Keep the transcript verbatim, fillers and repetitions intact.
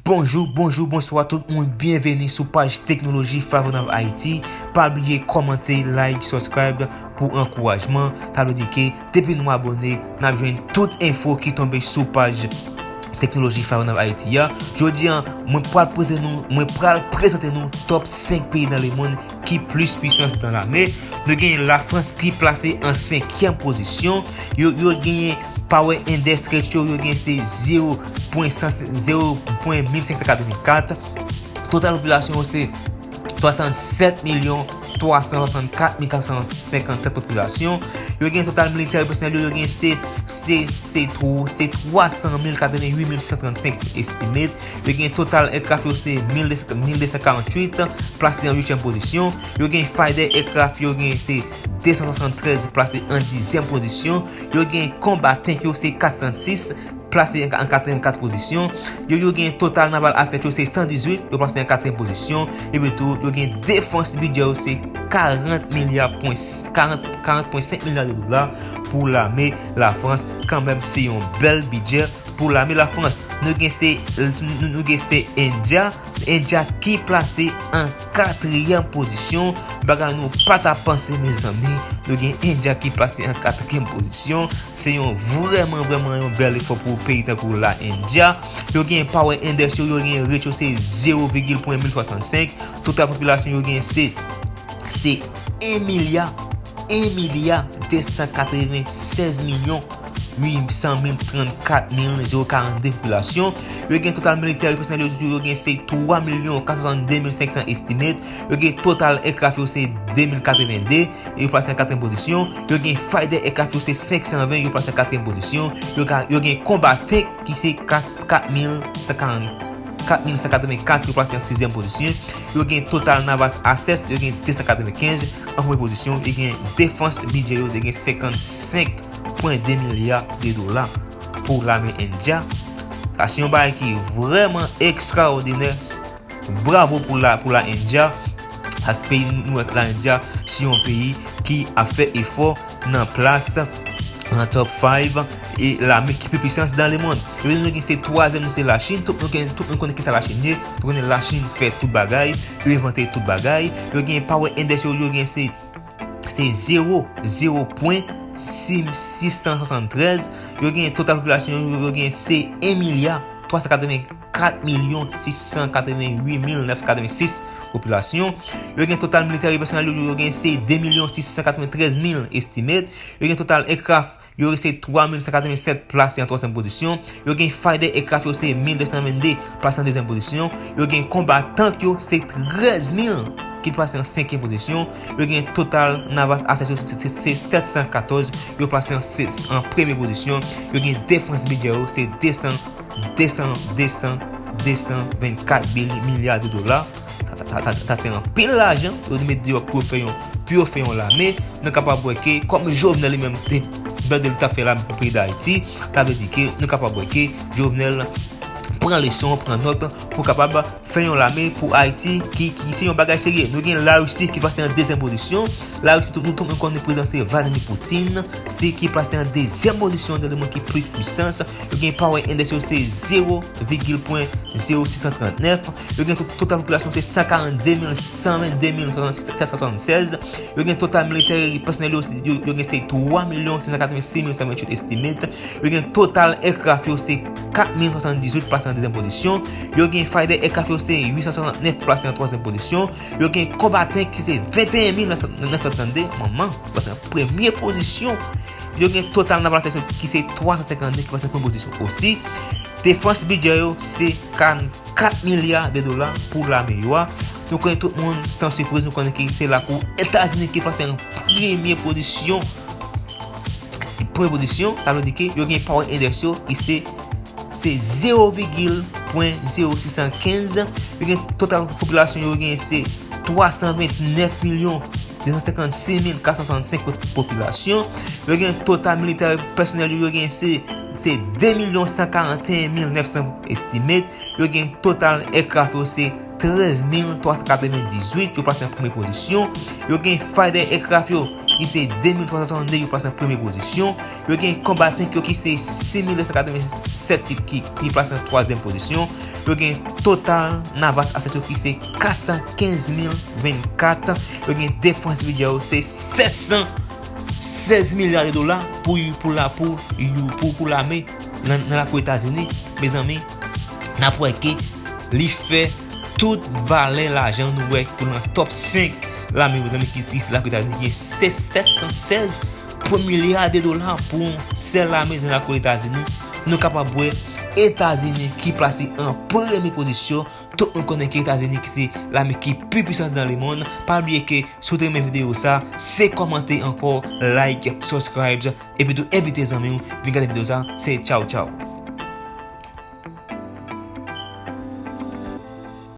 Bonjou, bonjou, bonswa tout moun, byenveni sou paj Teknoloji Five oh nine Haiti. Pa bliye kòmante, like, subscribe pou ankourajman. Sa vle di ke depi nou abòne, n ap jwenn tout enfo ki tonbe sou paj Teknoloji Five oh nine Haiti a. Jodi a, mwen pral prezante nou, mwen pral prezante nou top senk peyi nan lemonn ki plis pwisans nan lame. Nou gen Lafrans ki plase an senkyèm pozisyon. Yo, yo genyen power index rate yo, yo gen se zewo pwen san, zewo pwen mil senk san katrevenkat. Total popilasyon yo se swasannsèt milyon twa san swasannkat mil kat san senkannsèt popilasyon. Yo gen total military personnel yo, yo gen se, se, se tw-, se twa san mil katrevenhuit mil san trannsenk estimate. Yo gen total aircraft yo se mil de san, mil de san karanntuit, plase an uityèm pozisyon. Yo gen fighter aircraft yo gen se de san swasanntrèz, plase an dizyèm pozisyon. Yo gen combat tank yo se kat san sis, plase an, an katriyèm kat pozisyon. Yo, yo gen total naval asset yo se san dizuit, yo plase an katriyèm pozisyon. Epi tou, yo gen defans bidjè yo se karant milya pwen, karant, karant pwen senk milya de dola pou lame Lafrans. Kanmenm, se yon bèl bidjè pou lame Lafrans. Nou gen se, nou, nou gen se India. India ki plase an katriyèm pozisyon. Bagay nou pa ta panse, mezanmi. Nou gen India ki plase an katriyèm pozisyon. Se yon vrèman, vrèman yon bèl efò pou peyi tankou la India. Yo gen power index yo, yo gen rate yo se zewo vigil pwen mil swasannsenk. Total popilasyon yo gen se, se en milya, en milya de san katrevennsèz milyon uit san mil trannkat mil zewo karannde popilasyon. Yo gen total military personnel yo, yo gen se twa milyon kat san swasannde mil senk san estimate. Yo gen total aircraft yo se de mil katrevende, yo plase an katriyèm pozisyon. Yo gen fighter aircraft yo se senk san ven, yo plase an katriyèm pozisyon. Yo ka, yo gen combat tank ki se kat, kat mil san karant, kat mil san katrevenkat, yo plase an sizyèm pozisyon. Yo gen total naval assets, yo gen de san katrevenkenz an premye pozisyon. Yo gen defans bidjè yo, yo gen senkannsenk pwen de milya de dola pou lame India. Sa se yon bagay ki vrèman ekstraòdinè. Bravo pou la, pou la India. Sa se peyi nou, nou, la India, se yon peyi ki ap fè efò nan plas nan top five e lame ki pi pwisans dan lemonn. Epi nou gen se twazyèm, nou se Lachin. Tout nou gen, tout nou konnen kisa Lachin ye. Nou konnen Lachin fè tout bagay, yo envante tout bagay. Yo gen power index yo, yo gen se, se zewo, zewo pwen sis san swasanntrèz. Yo gen total popilasyon yo, yo gen se en milya twa san katreven kat milyon sis san katrevenhuit mil nèf san katrevensis popilasyon. Yo gen total military personnel yo, yo gen se de milyon sis san katreventrèz mil estimate. Yo gen total aircraft yo, se twa mil san katrevensèt, plase an twazyèm pozisyon. Yo gen fighter aircraft yo, se mil de san vennde, plase an dezyèm pozisyon. Yo gen combat tank yo, se trèz mil, ki plase an senkyèm pozisyon. Yo gen total naval assets yo, se, se, se sèt san katòz, yo plase an, se, an premye pozisyon. Yo gen defans bidjè yo, se de san, de san, de san, de san vennkat bil-, milya de dola. Sa, sa, sa, sa, sa se anpil lajan yo mete deyò pou yo fè yon, pou yo fè yon lame. Nou kapab wè ke, kòm Jovenel li menm te mande l t ap fè lame pou peyi Dayiti, sa vle di ke nou kapab wè ke Jovenel pran leson, pran nòt pou kapab fè yon lame pou Ayiti ki, ki se yon bagay serye. Nou gen Larisi ki plase an dezyèm pozisyon. Larisi, tout, tout moun konnen prezidan se Vladimir Putin, se ki plase an dezyèm pozisyon dan lemonn ki plis pwisans. Yo gen power index yo se zewo vigil pwen zewo sis san trannèf. Yo gen to-, total popilasyon se san karannde mil san vennde mil sèt san swasannsenk. Yo gen total military personnel yo, yo, yo gen se twa milyon senk san katrevensis mil san venntuit estimate. Yo gen total aircraft yo se kat mil swasanndizuit, plase an dezyèm pozisyon. Yo gen fighter aircraft yo se uit san swasantnèf, plase an twazyèm pozisyon. Yo gen combat tank ki se venteyen mil nèf san trannde, manman, plase an premye pozisyon. Yo gen total naval assets ki se twa san senkannde, ki plase an premye pozisyon osi. Defans bidjè yo se kat milya de dola pou lame yo a. Nou konnen tout moun, san sipriz, nou konnen ki se lakou Etazini ki plase an premye pozisyon. Premye pozisyon, sa vle di ke yo gen power index yo, ki se, se zewo vigil pwen zewo sis san kenz. Yo gen total popilasyon yo gen se twa san vennèf milyon de san senkannsis mil kat san swasannsenk popilasyon. Yo gen total military personnel yo, yo gen se, se de milyon san karanteyen mil nèf san estimate. Yo gen total aircraft yo se trèz mil twa san katrevendizuit, yo plase an premye pozisyon. Yo gen fighter aircraft yo ki se de mil twa san swasannde, yo plase an premye pozisyon. Yo gen Combatants yo ki se sis mil de san katreven sèt ki, ki, ki plase an twazyèm pozisyon. Yo gen Total Naval Assets yo ki se kat san kenz mil vennkat. Yo gen Defense Budget yo se sèt san sèz milya de dola pou, pou la, pou, pou, pou lame nan, nan lakou Etazini. Mezanmi, n ap wè ke li fè tout valè lajan nou wè pou nan top senk lame, mezanmi, ki, ki lakou Etazini, ki se sèt san sèz milya de dola pou yon sèl lame nan lakou Etazini. Nou kapab wè Etazini ki plase an premye pozisyon. Tout moun konnen ke Etazini ki se lame ki pi pwisan nan lemonn. Pa bliye ke si w te renmen videyo sa, se kòmante ankò, like, subscribe, epi tou envite zanmi w vin gade videyo sa. Se tchaw tchaw.